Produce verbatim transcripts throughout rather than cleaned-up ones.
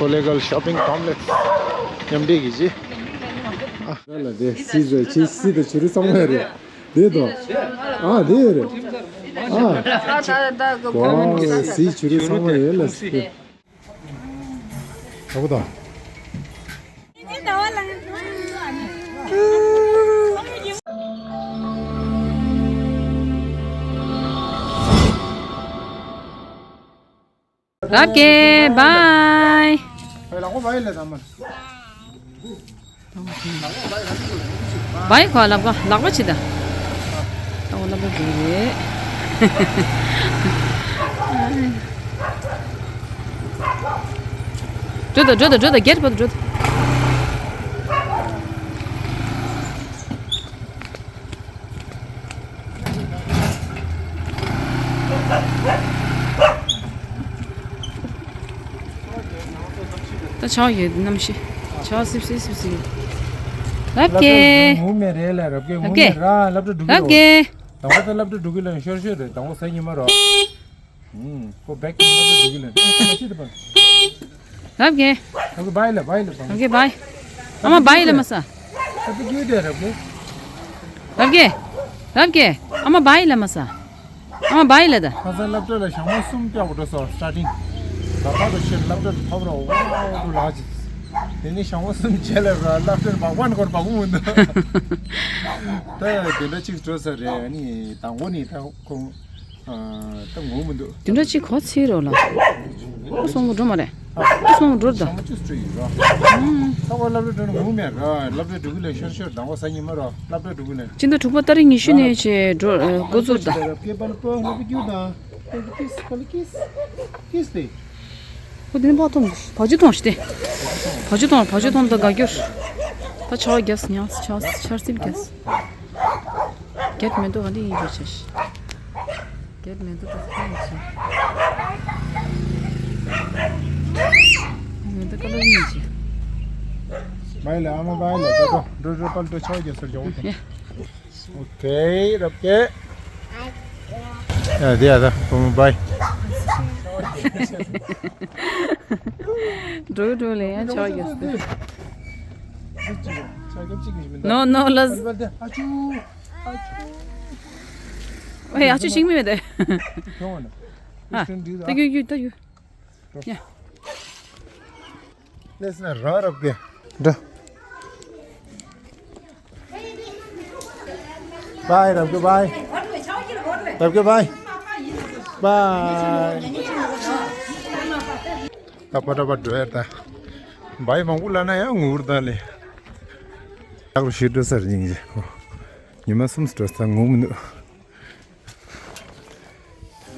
ཀོ་ལེ་གལ་ཤོ་པིང་ཀོམ་པི་ལེགས་སི་མཉམ་འབྲེལ་གྱི་གཞི། ཨ་ལ་དེ་སི་ཟེར་ཆི་སི་དང་ཆི་རུ་ཚང་མ་རེད། དེ་དང་། ཨ་དེ་རེད། ཨ། ཨ་ད་ད་གོ་ཨ་སི་ཆི་རུ་ཚང་མ་ཡོད་ལ་སི། ཨ་ཁུ་དང་། རབ་རྒྱས། བའི། བའི་ལག་པ་བའི་ལ་དམ། བའི་ཁོ་ལག་པ་ལག་པ་ཅི་ད། ད་འོ་ལག་པ་འགྲོ་རེད། འགྲོ་ད་འགྲོ་ད་འགྲོ་ད་རྒྱལ་པོ་ད་འགྲོ་ད། ད་ཆགས་ཡོད་གནམ་གཤིས། ཆགས་སིབ་སིབ་སིབ་སིབ། རབ་རྒྱས། ངུ་མེད་རེད་ལ་རབ་རྒྱས་ངུ་མེད་ར་སློབ་གྲྭ་འགྲོ་གི་རེད། རབ་རྒྱས། དང་པོ་ད་སློབ་གྲྭ་འགྲོ་གི་ལ་ཤོར་ཤོར་རེད། དང་པོ་ཟ་ཉི་མ་རོ། ཁོ་བེག་ཏུ་སློབ་གྲྭ་འགྲོ་གི་ལ་ཤོར་ཤོར་རེད་པ། རབ་རྒྱས། རབ་རྒྱས་བའི་ལ་བའི་ལ་དང་། རབ་རྒྱས་བའི། ཨ་མ་བའི་ལ་མ་ས། ད་དུ་རྒྱུ་དེ་རབ་རྒྱས། རབ་རྒྱས། རབ་རྒྱས། ཨ་མ་བའི་ལ་མ་ས། ཨ་མ་བའི་ལ་ད། ཁ་སང་སློབ་གྲྭ་ལ་ཞག་མ་གསུམ་སྐྱོག་འགྲོ་སོང་སི་ཊར་ཊིང་། ད་ལྟ་དུ་ཕྱིར་སློབ་གྲྭ་དུ་ཐོབ་རོགས་འོ་འགྲོ་ལགས་ཅིག་དེ་ནས་ཞག་མ་གསུམ་རྗེས་ལ་ར་སློབ་གྲྭར་བག་པ་ནི་སྐོར་བག་མུ་འདུག་ད་དེ་འདྲ་ཅིག་འགྲོ་ས་རེད། ཨ་ནི་དང་པོ་ནི་ད་ཁོང་ད་ངོ་མི་འདུག་དེ་འདྲ་ཅིག་གོ་ཚིག་རོགས་ལ། ཨུ་སོང་མོ་འགྲོ་མ་རེད། ཨུ་སོང་མོ་འགྲོ་ད། ཞག་མ་བཅུ་སྤྲོད་ཡིན་རོགས། ད་ཁོ་སློབ་གྲྭ་འགྲོ་ནི་ངོ་མེད་ར་སློབ་གྲྭ་འགྲོ་གི་ལ་ཤོར་ཤོར་དང་པོ་ཟ་ཉི་མ་རོ་སློབ་གྲྭ་འགྲོ་གི་ལ། སྤྱི་ཟླ་དྲུག་པ་ཏ་རིག་ཉི་ཤུ་ནས་བྱས་འགྲོ་འགོ་འཛུགས་ད། ཁོ་དེ་ནས་ཕར་ཐོངས་བག་ཅུ་ཐོངས་ཤི་སྟེ། བག་ཅུ་ཐོངས་བག་ཅུ་ཐོངས་ད་དགའ་སྐྱོར། ད་ཆར་པ་རྒྱབ་ཉག་ཆར་ཆར་སིབ་རྒྱབ། རྒྱབ་མེ་ཏོག་ག་འདི་ཡིན་རྒྱུ་ཆེ་ཤི། རྒྱབ་མེ་ཏོག་ད་ཁ་ཡིན་ཆེ། མེ་ཏོག་ཀ་ལོ་ཡིན་ཆེ། བའི་ལ་ཨ་མ་བའི་ལ་འགྲོ་འགྲོ་འགྲོ་པལ་འགྲོ་ཆར་པ་རྒྱབ་སར་འགྲོ། ཨོ་ཁེ་རབ་རྒྱས། ཡ་དེ་ཡ་ད་བུ་མོ་བའི། འགྲོ་འགྲོ་ལེ་ཡང་ཆར་པ་རྒྱབ་སྟེ། ནོ་ནོ་ལ། ཨ་ཅུ། ཨ་ཅུ་ཤིང་མི་མེད་དེ། ཨ། ད་ཡུ་ཡུ་ད་ཡུ། ཡ། ལེས་ན་ར་རབ་གེ། འདྲ། བའི་རབ་གེ་བའི། རབ་གེ་བའི། བའི། ད་པ་ད་པ་འགྲོ་ཡ་ད། བའི་མང་པོ་ལ་ན་ཡང་ངུ་ར་ད་ལེ། ཡག་རུ་ཞིག་འགྲོ་ས་རེད་ཉིན་རེ། ཉི་མ་གསུམ་འགྲོ་ས་ངུ་མི་འདུག་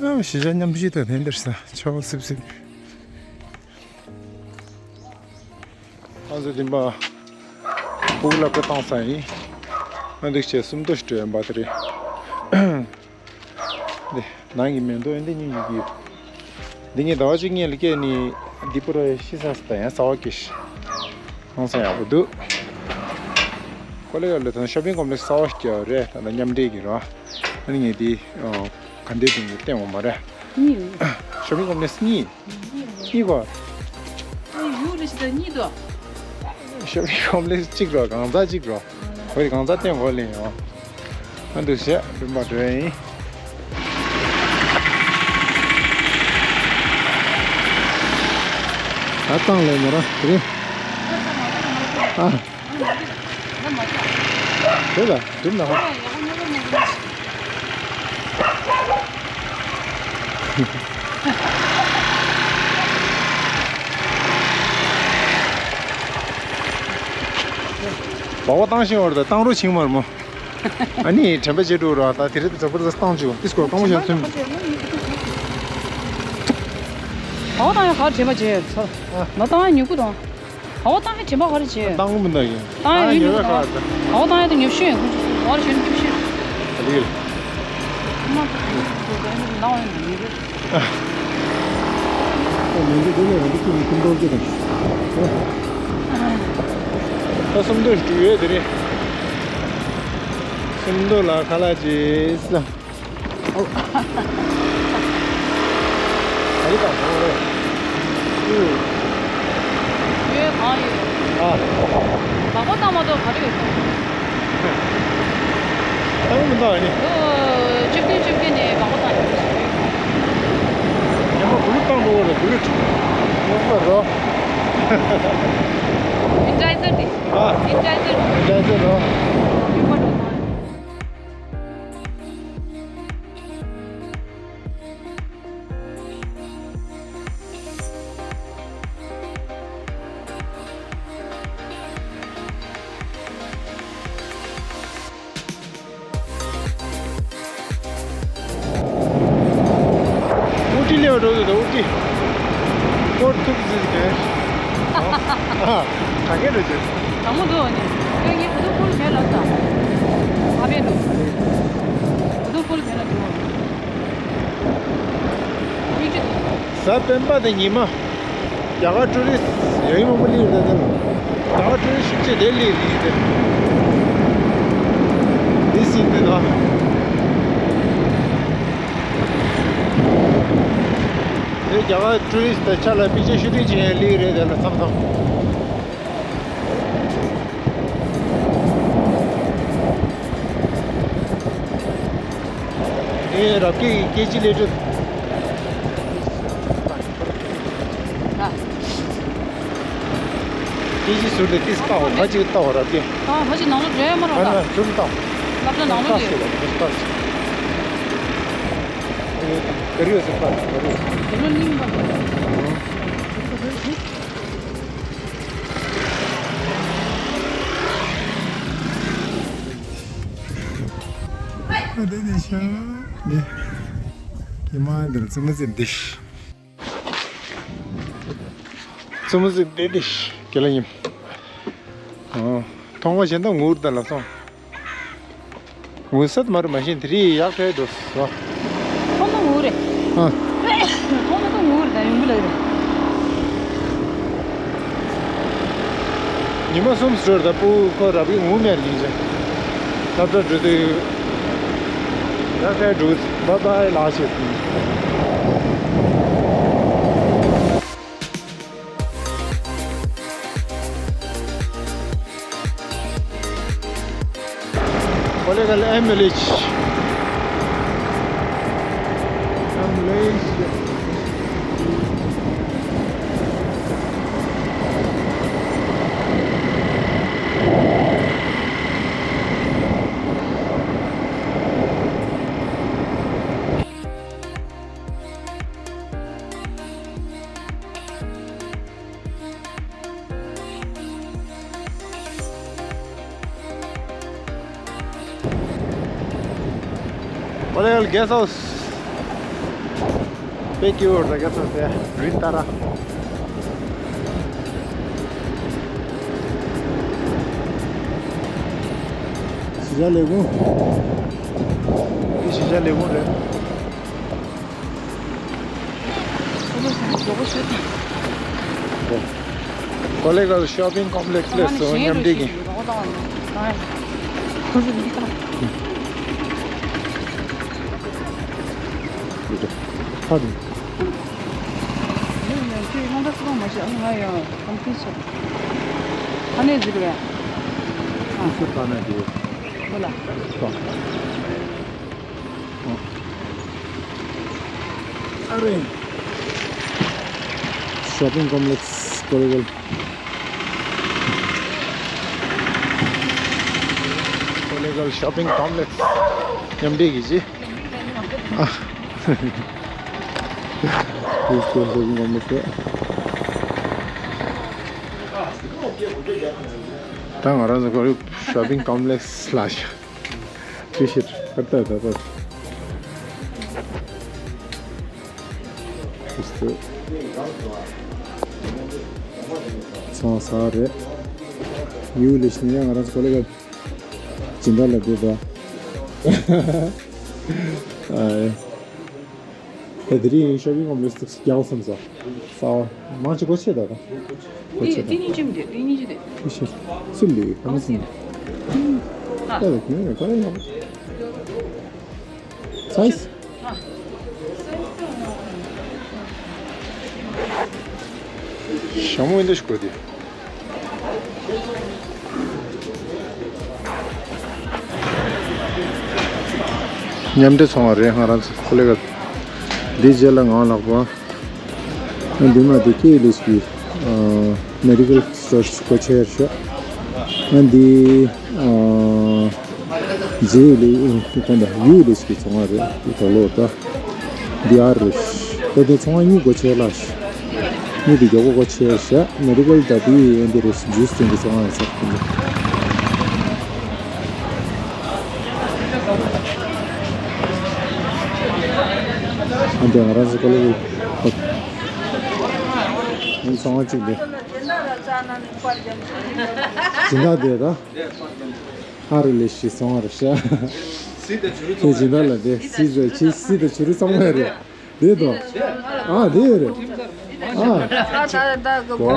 ཨ་གཞིས་ཆགས་མཉམ་གཞིས་དང་ལྷན་དེར་ས་ཆར་པ་སིབ་སིབ། ང་ཚོ་འདི་པ་སྤུ་གུ་སློབ་གྲྭ་བཏང་ས་ཡིན། ང་འདུག་བྱས་སུམ་མདོ་ཞིག་སྤྲོད་ཡ་འབའ་དེ་རེད། འདི་ནང་གི་མེ་ཏོག་ཡིན་འདི་གཉིས་ཀྱི་འདི་ངས་ཟླ་བ་གཅིག་སྔོན་ལ་སྐྱེས་ནི་འདི་པུ་ར་ཤི་ས་ས་ད་ཡང་གསར་པ་སྐྱེས་ཤི། ཧང་སང་ཡག་པོ་འདུག་ཀོ་ལེ་གལ་ལ་ད་ཤོ་པིང་ཀོམ་པི་ལེགས་སི་གསར་པ་སྐྱེས་པ་རེད། ད་ལྟ་མཉམ་འབྲེལ་གྱི་རེད་བ། ཨ་ནི་ངས་འདི་ག་འདྲའི་སྟེང་དུ་བསྟན་འོང་མ་རེད། གཉིས་ཡོད། ཤོ་པིང་ཀོམ་པི་ལེགས་སི་གཉིས། གཉིས་གོ། ཨ་ཡུག་རེ་ཞིག་ད་གཉིས་དོ། ཤོ་པིང་ཀོམ་པི་ལེགས་སི་གཅིག་རོ། གང་ཟག་གཅིག་རོ། བོད་གང་ཟག་བསྟན་འོང་ལེ་ཡོང་། ཨ་འདུག་བྱས་རིམ་པ་འགྲོ་ཡ་ཡིན། ད་བཏང་ལེ་མོ་ར་དེ་རིང་། ཨ། དེ་ལ་དེ་ལ་ཧ། བ་བ་བཏང་ཤིང་བར་དུ་བཏང་རོགས་བྱིང་མར་མོ། ཨ་ནི་དྲན་པ་བརྗེད་འགྲོ་ར། ད་དེ་རེད་ད་ཚོ་པར་ད་བཏང་བཅུག་ཏིས་གོ་རྐང་པ་བཞག་ཚུན། བ་བ་བཏང་ཡ་ག་དྲན་པ་བརྗེད་ཚོ། ང་བཏང་ཡ་ཉུག་པོ་དང་། བ་བ་བཏང་ཡ་དྲན་པ་ག་རེ་བརྗེད། བཏང་གི་མི་འདུག་ཡིན། བཏང་ཡ་ཡོད་ཉུག་པོ་དང་། བ་བ་བཏང་ཡ་དང་ཉོབ་ཤོས་ཡོད་ཁོང་ཚོ་ག་རེ་བྱས་ན་ཉོབ་ཤོས། ཨ་ལི་ལ། ཁོ་མ་ཐུག་ཁོང་ཚོ་ག་རེ་ལའོ་ཡ་མི་རེད། ཨ། ད་མི་འདི་འདི་ནས་རང་གི་ཁྱིམ་ནས་ཁྱིམ་ཐོག་སྐྱེ་དང་། ད་སུམ་མདོ་ཞིག་འགྲོ་ཡོད་དེ་རེད། སུམ་མདོ་ལ་ཁ་ལག་ཅིག་ཟ། ཨོ། ཨ་ཡི་དང་འགྲོ་རེད། ཨུ། ཨ་ནི། ཨོ། བཅུ་བདུན་བཅུ་བདུན་ནས་མང་པོ་བཏང་ཡོད། ཉི་མ་བུ་ལུ་བཏང་འགྲོ་བ་ལ་བུ་ལུ་ཡོད་པ་རོ། ཨིན་ཌའི་ཛར་དེ། ཨ། ཨིན་ཌའི་ཛར། ཨིན་ཌའི་ཛར་རོ། ཡུ་མ་འགྲོ་ན། ཨུ་ཏི་ལེའོ་འགྲོ་འདུག་ཨུ་ཏི། ཀོར་ཐུག་ཟིན་ཏེ། ཨ། ག་གེ་འགྲོ་ཟིན། དང་མོ་འདུག་ཨ་ནི། ཁྱོད་ངའི་བུ་དུང་ཕུལ་གྱོན་ལ་ད། ཨ་ཕས་འགྲོ། བུ་དུང་ཕུལ་གྱོན་ལ་འགྲོ། ཨུ་ཏི། གཟའ་སྤེན་པ་དང་ཉི་མ། རྒྱ་གར་ཊུ་རི་སི་ཡ་ཡི་མང་པོ་སླེབས་རེད་དེ། རྒྱ་གར་ཊུ་རི་སི་ཤུགས་ཆེ་དེ་སླེབས་རེད་དེ། འདི་སྲིད་དེ་དང་། དེ་རྒྱ་གར་ཊུ་རི་སི་དང་ཆ་ལ་པིག་ཅར་ཤུ་ཊིང་བྱེད་མཁན་སླེབས་རེད་དེ་ལ་མཚམས་མཚམས། ངས་རབ་རྒྱས་ཀྱི་སྐད་ཅིག་ལས་སྒྲུབ། ཨ། སྐད་ཅིག་ཟུར་དུ་ཏིས་ལྟ་བ་ཁ་ཅིག་ལྟ་བ་རབ་རྒྱས། ཨ། ཁ་ཅིག་ནང་ལོགས་འགྲོ་ཡ་མ་རོགས་ཨ་ན་ད། ཟུར་ལྟ། སློབ་གྲྭ་ནང་ལོགས་ཀྱི། ཨ། ཟུར་ལྟ། ཨེ། ག་རེ་ཡོད་ཟེར་པ་ག་རེ་ཡོད། དེ་ལོ་གླིང་པ། ཨ། དེ་ནས་ཤ་ནི། ཉི་མ་འདིར་ཙི་མི་ཙི་འདི། ཙི་མི་ཙི་འདི་འདི། ག་ལ་ཉིམ། ཨོ། ཐོག་མ་གཞན་དག་ངུར་ད་ལ་སོང་། ངུ་སད་མ་རུ་མ་ཤེས་དེ་རིགས་ཡག་ཕེ་འགྲོ་སོ། ཁོང་ཚོ་ངུ་རེད། ཨ། ཁོང་ཚོ་ངུ་རེད་ད་ཡོང་གི་ལ་རེད། ཉི་མ་གསུམ་སུ་འགྲོ་ད་པུ་ཁོ་རབ་ཡིན་ངུ་མེར་ཡིན་ཅེ། ད་ད་འགྲོ་དུས་ཡག་ཕེ་འགྲོ། བཱའི་བཱའི་ལགས་ཤེས། ཁོ་ལེ་གལ་ཨེམ་ལེ་ཆི། ཨེམ་ལེ་ཆི། ཨོ་ལེ་གལ་གེ་སི་ཧའུ་སི། དཔེ་སྐྱིད་པོ་རེད་གེ་སི་ཧའུ་སི་དེ་རི་ལྟར། གཞིས་ཆགས་ལས་ཁུངས། འདི་གཞིས་ཆགས་ལས་ཁུངས་རེད། ཀོ་ལེ་གལ་ཤོ་པིང་ཀོམ་པི་ལེགས་སླེབས་སོང་མཉམ་འབྲེལ་གྱི། ཧ་རུ། ཨ་ནེ་ཟིག་རེད། ཨ། ཨ་རེ། ཤོ་པིང་ཀོམ་པི་ལེགས་ཀོ་ལེ་གལ། ཀོ་ལེ་གལ་ཤོ་པིང་ཀོམ་པི་ལེགས་མཉམ་འབྲེལ་གྱིས་ཅི། ཨ། ཤོ་པིང་ཀོམ་པི་ལེགས་ད་ང་རང་ཚོ་ཀོ་ལེ་ཤོ་པིང་ཀོམ་པི་ལེགས་ལ་ཤ། ཅི་ཕྱིར་ཨ་ཏ་ཏ་ཏ། ཨིས་ཏུ། ཚང་ས་རེད། ཡུལ་ལས་ཤིང་ཡང་ང་རང་ཚོ་ལ་ག་ཇི་འདྲ་ལ་དེ་ད། ཨ། ད་དེ་རིང་ཤོ་པིང་ཀོམ་པི་ལེགས་སུ་རྒྱག་བསམ་ས། ས་བ། མང་ཆེ་གོ་ཆེ་ད་ད། གོ་ཆེ་ད། དེ་གཉིས་ཅི་མི་འདུག་དེ་གཉིས་ཅི་འདུག་དེ་ཤི། སུ་ལི་ཁ་མི་སུ། ཨ། ད་ད་ཁྱོད་ནས་ག་རེ་ཡོང་། སའི་ཛི། ཨ། ཞྭ་མོ་འདི་ཞིག་དགོས་ཏེ། མཉམ་འབྲེལ་ཚོང་བ་རེད། ང་རང་ཚོ་ཁོ་ལེ་ག་འདི་རྗེས་ལ་ངང་ལག་པ། འདི་མ་འདི་ཀེ་ལིས་ཀྱི་མེ་ཌི་ཀལ་སི་ཊོར་སྒོ་ཕྱེ་ཤག་འདི་རྗེས་ལི་ཁོང་ད་ཡུ་ལིས་ཀྱི་ཚོང་བ་རེད། འདི་ག་ལོ་ད་འདི་ཨ་རུ་ད་དེ་ཚོང་བ་གཉིས་སྒོ་ཕྱེ་ལ་ཤག་གཉིས་དེ་མགྱོགས་པོ་སྒོ་ཕྱེ་ཤག་མེ་ཌི་ཀལ་ད་དེ་འདི་རེད། ཇུས་སྟེང་གི་ཚོང་བ་རེད་ཟེར། ཨ་འདི་ང་རང་ཚོ་ཀོ་ལི་གི་ཨ་ཚོང་བ་གཅིག་འདི་སྦྱིན་བདག་དེ་ད་ཨ་རུ་ལས་ཤི་སོང་བ་རེད་ཤག་ཁྱེད་སྦྱིན་བདག་ལ་དེ་སི་ཟེར་ཁྱེད་སི་དང་ཆུ་རུ་ཚང་མ་རེད། དེ་དང་། ཨ་དེ་རེད། ཨ་ད་ད་གོ་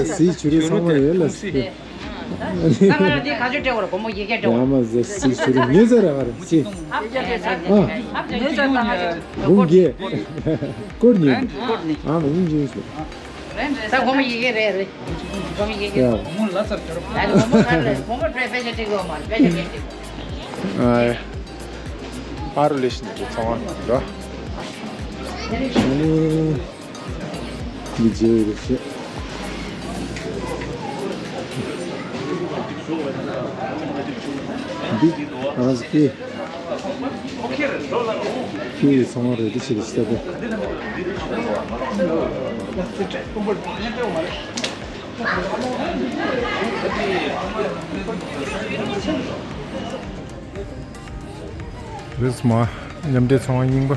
སི་ཆུ་རུ་ཚང་མ་ཡོད་ལ་སི། ང་རང་འདི་ག་ཚོད་སྤྲད་བར་སྒོར་མོ་ཡི་གེ་སྤྲད་ཡ་བར་མ་ཟེར་སི་ཆུ་རུ་ཉེ་ཟེར་ར་ག་རེ་སི། ཨ་ཉེ་ཟེར་ད་ང་ཚོ་སྒོར་བརྒྱད། སྒོར་ཉེ། ཨ་མ་ཡིན་ཅིང་སུ། ད་སྒོར་མོ་ཡི་གེ་རེད་རེད། སྒོར་མོ་ཡི་གེ་ཡ། སྒོར་མོ་ལ་ཙར་གྱུར། ད་སྒོར་མོ་ག་རེ་སྒོར་མོ་སྤྲད་དཔེ་ཆ་སྤྲད་གི་ཡོད་མ་རེད། དཔེ་ཆ་སྤྲད་ཀྱི་ཡོད། ཨ་ཨ་རུ་ལས་ཤིན་ཏུ་ཚང་བ་འདུག་ག་འདི་རྗེས་རེད་ཤག་འདི་ཨ་ཟི་ཀི་ཀི་ཚང་བ་རེད། འདི་ཕྱི་རེད་ཤག་འདི། རེས་མ་མཉམ་འབྲེལ་ཚོང་བ་རྙིང་པ་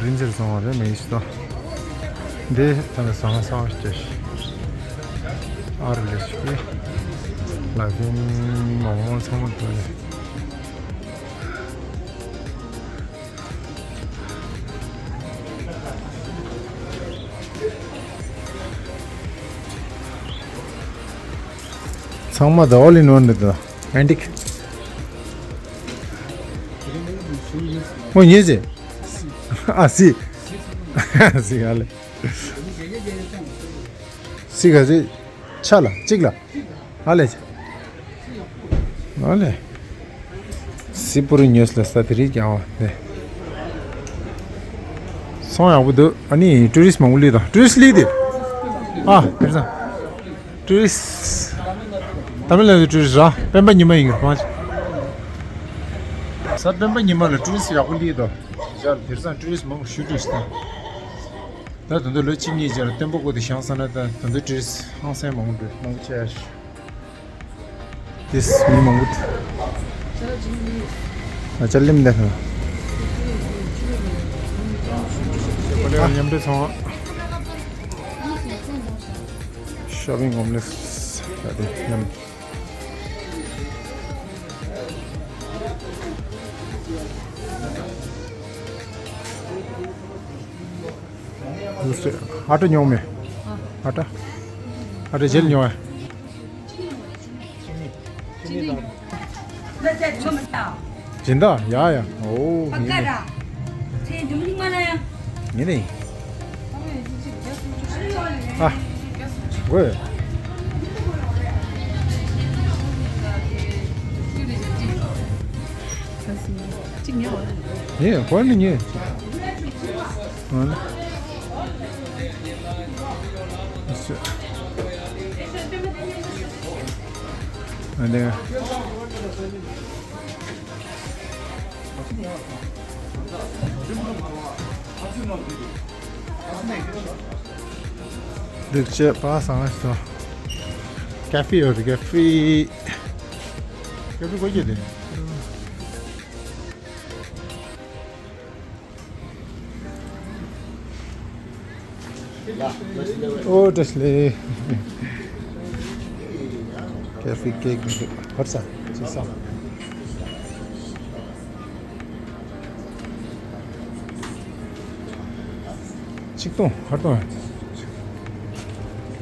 རིན་ཆེན་ཚང་བ་རེད། མེ་ཤི་ད་འདི་ད་ནི་ཟང་ཟང་སྐྱེ་ཤི་ཨ་རུ་ལས་ཤི་ལ་ཟིན་མ་འོང་ཚང་མ་འདུག་ནས། ཚང་མ་ད་ཨོལ་ཨིན་ཝན་རེད་ད། ཨན་ཊིག་ཨོ་ཉེ་ཟེ། ཨ་སི། ཨ་སི་ཨ་ལེ། སི་ག་ཟེ། ཆ་ལ་གཅིག་ལ། ཨ་ལེ། ཨ་ལེ། སི་པུ་རི་ཉོས་ལ་ས་དེ་རིགས་ཀྱང་བ་ནས། སོང་ཡག་པོ་འདུག་ཨ་ནི་ཊུ་རི་སི་མང་པོ་སླེབས་དང་། ཊུ་རི་སི་སླེབས་དེ། ཨ་དེར་སང་། ཊུ་རི་སི། ཏ་མིལ་ནཱ་ཌུ་ཊུ་རི་སི་ར་སྤེན་པ་ཉི་མ་ཡིན་གྱི་རེད་ཕང་། ས་སྤེན་པ་ཉི་མ་ལ་ཊུ་རི་སི་ཡག་པོ་སླེབས་དང་། ཡ་དེར་སང་ཊུ་རི་སི་མང་པོ་ཞུ་ཊུ་རི་སི་དང་། ད་ད་དུང་ལོ་གཅིག་གཉིས་རྗེས་ལ་བརྟན་པོ་བཀོད་དེ་བཞེངས་ས་ན་ད་ད་དུང་ཊུ་རི་སི་ཧང་སང་མང་པོ་འགྲོ་མང་པོ་ཆགས་ཡ་ཞིག་དེས་མི་མང་པོ་ཨ་ཅག་ལིམ་ལས་ཧ། མཉམ་འབྲེལ་ཚོང་ཤོ་པིང་ཀོམ་པི་ལེགས་ས་དེ་མཉམ། ཨ་ཏྲ་ཉོ་མེད། ཨ་ཏྲ། ཨ་ཏྲ་ཇེལ་ཉོ་ཨ། སྦྱིན་བདག་ཡ་ཡ། ཨོ་ཡིན་ནི། ཡིན་ནི། ཨ། དགོས། གཅིག་ཉོ་བ། ངས་གོ་ནི་ངས། ཨ་ནི། ཨ་ནི། འདུག་ཅེས་པ་སང་སོ། ཀ་ཧྥེ་ཡོད་རེད། ཀ་ཧྥེ། ཀ་ཧྥེ་གོ་རྒྱུ་དེ། ཨོ་བཀྲ་ཤིས་བདེ་ལེགས། ཀ་ཧྥེ་ཀེག་འདུག་ཧར་ས་ཅི་ས། ཆིག་སྟོང་ཧར་སྟོང་།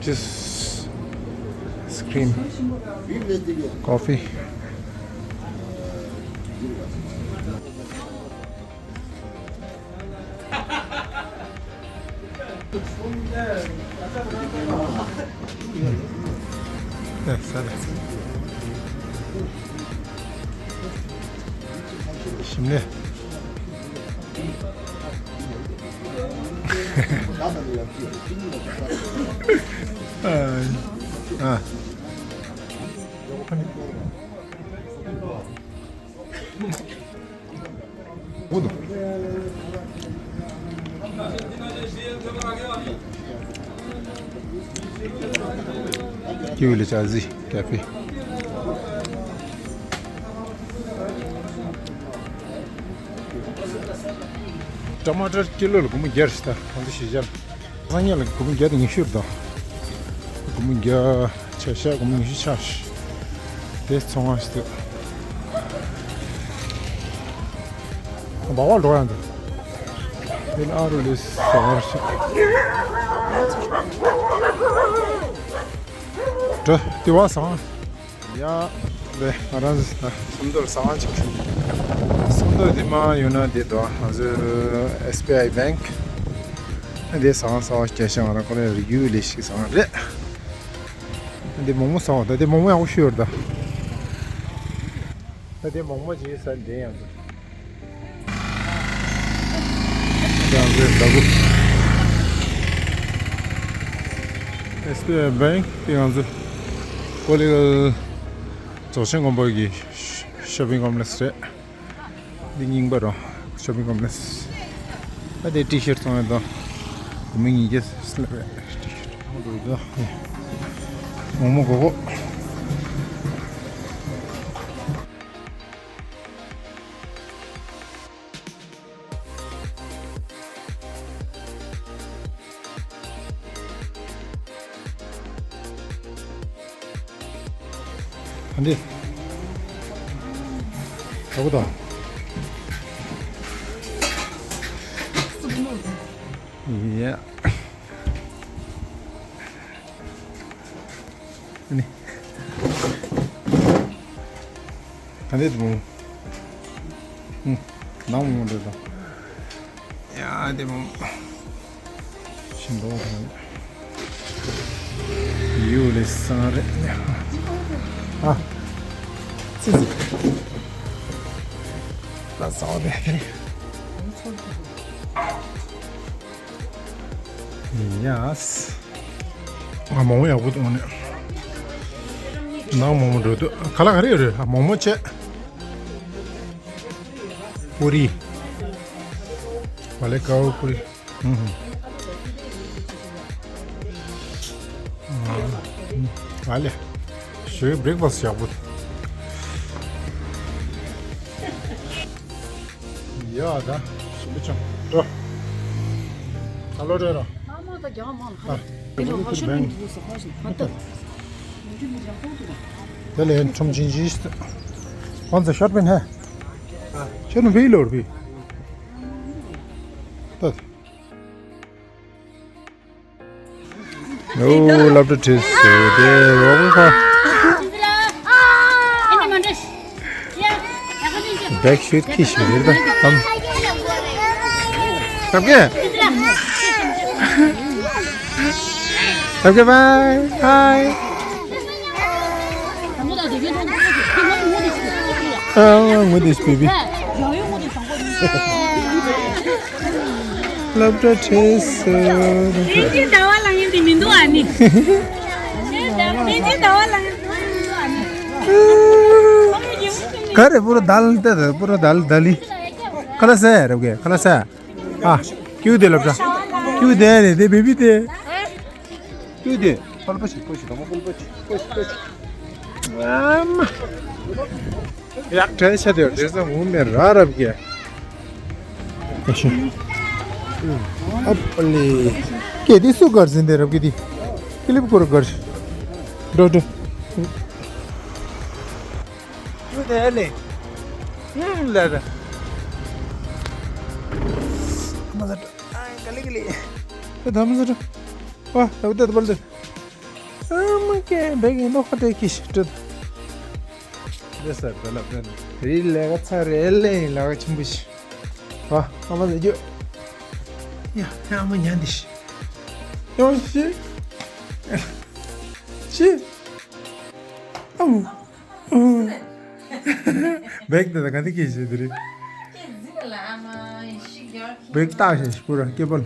ཅི་སི་ཀྲིམ། ཀོ་ཧྥེ། ཞིམ་ལས། ཨ། ཨ། ཀྱི་ཝི་ལི་ཅ་ཟི་ཀ་ཕེ། ཊ་མ་ཊར་ཀི་ལོ་ལ་སྒོར་མོ་བརྒྱ་རེད་ད། ང་ཚོ་གཞིས་ཆགས་སང་ཉིན་ལ་སྒོར་མོ་བརྒྱ་དང་ཉི་ཤུ་རེད་ད། སྒོར་མོ་བརྒྱ་ཆ་ཤས་སྒོར་མོ་ཉི་ཤུ་ཆགས་ཤིག་དེ་ཚོང་ཁང་ཞིག་འདུག་སྦག་སྦག་འགྲོ་ཡང་འདུག་དེ་ནི་ཨ་རུ་ལས་ཟ་བར་ཞིག་འགྲོ་དེ་བ་ཟ་ཁང་། ཡ། དེ་ང་རང་ཚོ་ད་སུམ་མདོར་ཟ་ཁང་ཅིག་སུམ་མདོ་དེ་མ་ཡོད་ན་དེ་དོ་ང་ཚོ་ཨེས་བི་ཨའི་བེང་ཀི་དེ་ཟ་ཁང་གསར་པ་སྐྱེལ་ཤག་ང་རང་ཁོ་རང་རིག་ཡུལ་ལས་ཤིག་ཟ་ཁང་རེད། དེ་མོག་མོག་ཟ་ཁང་ད་དེ་མོག་མོག་ཡག་པོ་ཞིག་ཡོད་རེད་ད། ད་དེ་མོག་མོག་ཅིག་ཟ་འདྲེ་ཡང་ཚོ། ཡང་ཚོའི་ཟླ་གུ། ཨེས་བི་ཨའི་བེང་ཀི་དེ་ང་ཚོ་ཀོ་ལི་གལ་རྫོགས་ཆེན་དགོན་པ་གི་ཤོ་པིང་ཀོམ་པ་ལེགས་རེད། འདི་རྙིང་པ་རོ། ཤོ་པིང་ཀོམ་པ་ལེགས། ད་དེ་ཊི་ཤར་ཚོང་ཡོད་དོ། སྒོར་མོ་ཉིས་བརྒྱ་སླེབས་རེད། ཊི་ཤར་མོ་འགྲོ་དོ། མོག་མོག་གོ་གོ། ཨ་འདི། ག་པོ་དང་། ཡ། ཨ་ནི། ཨ་ནི་དུ་མོ། ཨུ། ནང་མོ་འདྲ་དང་། ཡ་དེ་མོ། ཤིང་ཏོག་དང་། ཡུ་ལེ་སང་རེད། ཨ། ཙི་ཙི། ད་ཟ་བ་དེ་རེད། ཡ། ང་མོག་མོག་ཡག་པོ་འདུག་ནས། ནང་མོག་མོག་འགྲོ་འདུག་ག་ལ་ག་རེ་ཡོད་རེད། མོག་མོག་བྱས། པུ་རི། བ་ལེ་ཀའུ་པུ་རི། ཧུམ་ཧུམ། ཨ་ལེ། ཞོའི་བྷི་རེག་ཕ་སི་ཡག་པོ། ཡ་ད། ཞིམ་པོ་བྱུང་། འགྲོ། ད་ལོ་འགྲོ་ར། ཨ། དེ་ལས་ཁྲོམ་ཆེན་ཆེ་ཞིག་ཁོང་ཚོ་ཤར་པན་ཧ། ཤར་པན་བེ་ལོར་བེ། ད། ཨོ། སློབ་གྲྭ་ཁྲིད་སོང་། དེ་འོག་ཁ། བེག་ཤུད་ཁྱི་ཞིག་རེད་ད་དམ། སྟབས་ཀྱེ། སྟབས་ཀྱེ་བྷའི་ཧའི། ཨ་ངུ་དེ་སྤི་བི། སློབ་གྲྭ་ཁྲིད་སོང་། ཡིན་གཅིག་ཟླ་བ་ལང་ཡིན་དེ་མི་འདུག་ཨ་ནི། ཡིན་གཅིག་ཟླ་བ་ལང་ཡིན་དེ་མི་འདུག་ཨ་ནི། ག་རེ་པུ་ར་དལ་ཏེ་དལ་པུ་ར་དལ་དལ་ལི། ཁ་ལ་སེ་རབ་གེ་ཁ་ལ་སེ། ཨ། ཀྱུ་དེ་སློབ་གྲྭ། ཀྱུ་དེ་རེད་དེ་བེ་བི་དེ། ཀྱུ་དེ། ཕལ་པ་ཞིག་པོ་ཞིག་དང་པོ་ཕལ་པ་ཞིག་པོ་ཞིག་པོ་ཞིག་ཨ་མ། ཡག་དྲན་ཆ་དེ་དེ་ཚོ་ངུ་མེད་ར་རབ་གེ། ཨ་ཤི། ཨ་པ་ལི། ཀེ་དེ་སུ་གར་ཟིན་དེ་རབ་གེ་དེ། ཀི་ལིབ་སྐོར་གར། འགྲོ་འགྲོ། ཡོད་དེ་ཨ་ལེ། ཧུམ་ལ་ར། མ་ཟ་འགྲོ། ཨ་ག་ལེ་ག་ལེ། ད་ད་མ་ཟ་འགྲོ། ཨ་ད་བུ་ད་ད་བལ་ད། ཨ་མ་ཀེ་བེག་ཡིན་ནོ་ཁ་ཏེ་ཀི་ཤི་ཏྲི། རེ་ས་རེ་ལ་བེན། རི་ལས་ཀ་ཚ་རེ་ལེ་ཡིན་ལ་ཀ་ཆིམ་པུ་ཤི། ཨ་ཨ་མ་ཟ་རྒྱུ། ཡ་ཡ་ཨ་མ་ཉན་དི་ཤི། ཡོང་ཤི། ཤི། ཨ་མ། བེག་དེ་ད་ག་ཏེ་ཀི་ཤི་ཏྲི། བེག་ཏག་ཤི་ཤི་པུ་ར་ཀེ་བལ།